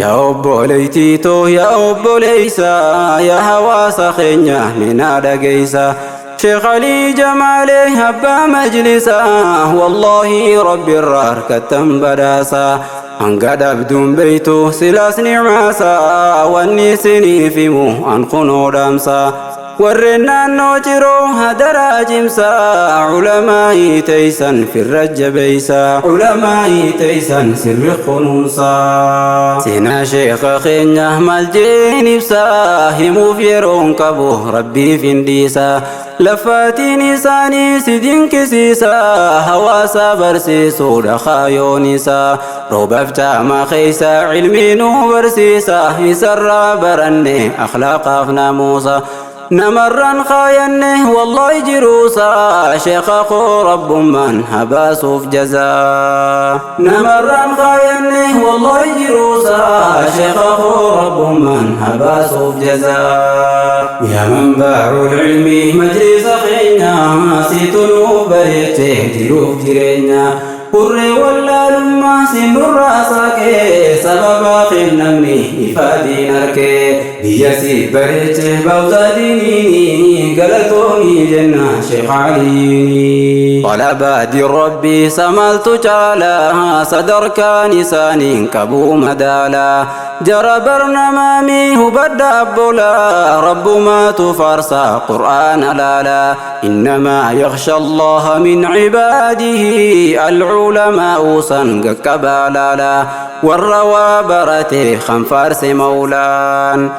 Yaa obboleettii too, yaa obboleessa, yaa hawaasa keenya minaa dhageessa. Sheekh Alii Jamaalee abbaa majlisaa, wallaahi rabbi irraa harkattan badhaasa. Hanga dhabduun beeytu silaas nicmaasaa, wanni isiniif himu an kunoo dhaamsa. Warreen naannoo Ciroo hadaraa cimsaa, ulamaa'ii teeysan firra jabeeysaa, ulamaa'ii teeysan sirri kunuunsaa. Seenaa sheekha keenya maal jeen ibsaa, himuuf yeroon qabu rabbiif hin dhiisaa. Laffaatiin isaanii si dinqisiisa, hawaasa barsiisuudha kaayoon isaa. Roobaaf caama keessa ilmii nu barsiisa, isarraa baranne akhlaaqaaf naamusa. Namarraan kaayanne wallahi jiruusa, sheekha koo rabbummaan habaasuuf jazaa. Namarraan kaayanne wallahi jiruusa, sheekha koo rabbummaan habaasuuf jazaa. Yaa manbaa'ul ilmi majlisa keenya, siitu nu bareeche jiruuf jireenya. Hurree wallaalummaa sinurraa saaqee, sababa kennamni ifa diin arkee. Biyya si bareeche baawza diiniini, galatoomii jenna Sheekh Aliini. Xalabaadi rabbii samaltu caalaa, sadarkaan isaaniin qabuu madaalaa. Jara barnamaamii hubadha abbolaa, rabbumaatu faarsaa qur'aana laalaa. إنما يخشى الله من عباده العلماء سنق قبالالا والروى برته خنفارس مولان.